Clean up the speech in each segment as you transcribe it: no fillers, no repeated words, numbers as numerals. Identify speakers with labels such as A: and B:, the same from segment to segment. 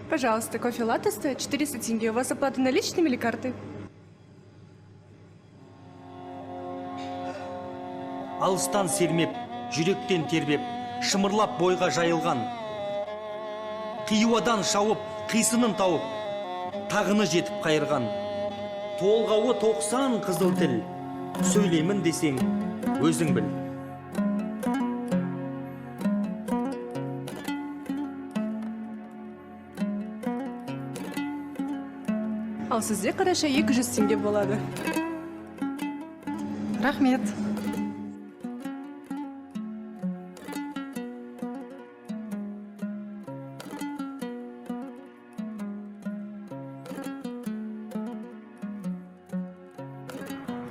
A: Пожалуйста, кофе латте стоит 400 тенге. У вас оплата наличными или картой?
B: Алыстан сермеп, жүректен тербеп, шымырлап бойға жайылған, Қиуадан шауып, қисынын тауып, тағыны жетіп қайырған, толғауы 90 қызыл тіл, сөйлеймін десең, өзің біл.
A: Ал сізде қара шай 200 теңге болады.
C: Рахмет.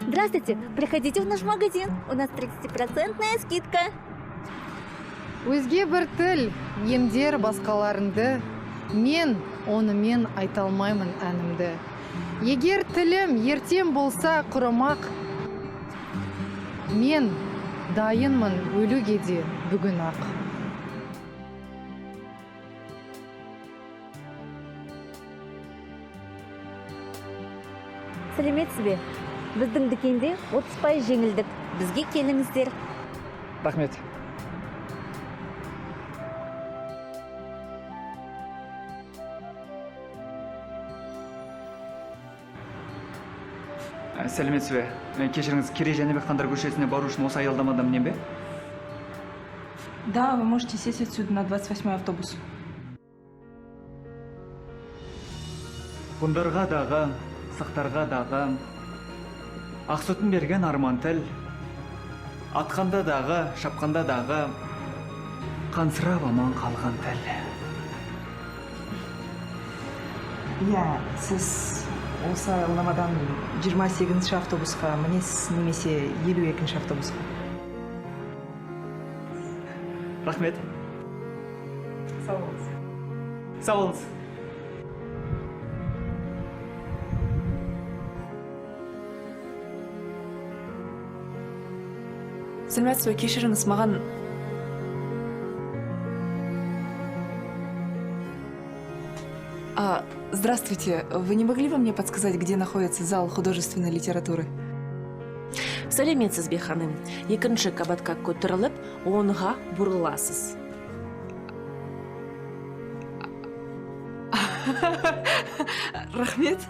D: Здравствуйте, приходите в наш магазин. У нас 30% скидка.
C: Өзге бір тіл емдер басқаларыңды, мен онымен айта алмаймын әнімді. Егер тілім ертең болса құрымақ, мен дайынмын өлуге де бүгін ақ.
D: Сәлеметсіз бе? Біздің дүкенде 30% жеңілдік. Бізге келіңіздер.
E: Рахмет. Сәлеметсіз бе? Кешіріңіз, Керей Жәнібек хандар көшесіне бару үшін осы аялдамада мінем бе?
F: Да, вы можете сесть отсюда на 28 автобус.
E: Ғұндарға дағы, сақтарға дағы, ақ сүтін берген арман тіл, атқанда дағы, шапқанда дағы, қансырап аман қалған тіл.
F: Иә, сіз осы аялдамадан 28 автобусқа мінесіз немесе 52 автобусқа.
E: Рахмет.
F: Сау болыңыз.
E: Сау болыңыз.
F: Сәлеметсіз бе, кешіріңіз, маған
G: Здравствуйте, вы не могли бы мне подсказать, где находится зал художественной литературы?
H: Сәлеметсіз бе, ханым. Екінші қабатқа көтеріліп, оңға бұрыласыз.
G: Рахмет.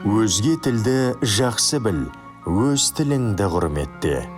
I: Өзге тілді жақсы біл, өз тіліңді құрметте.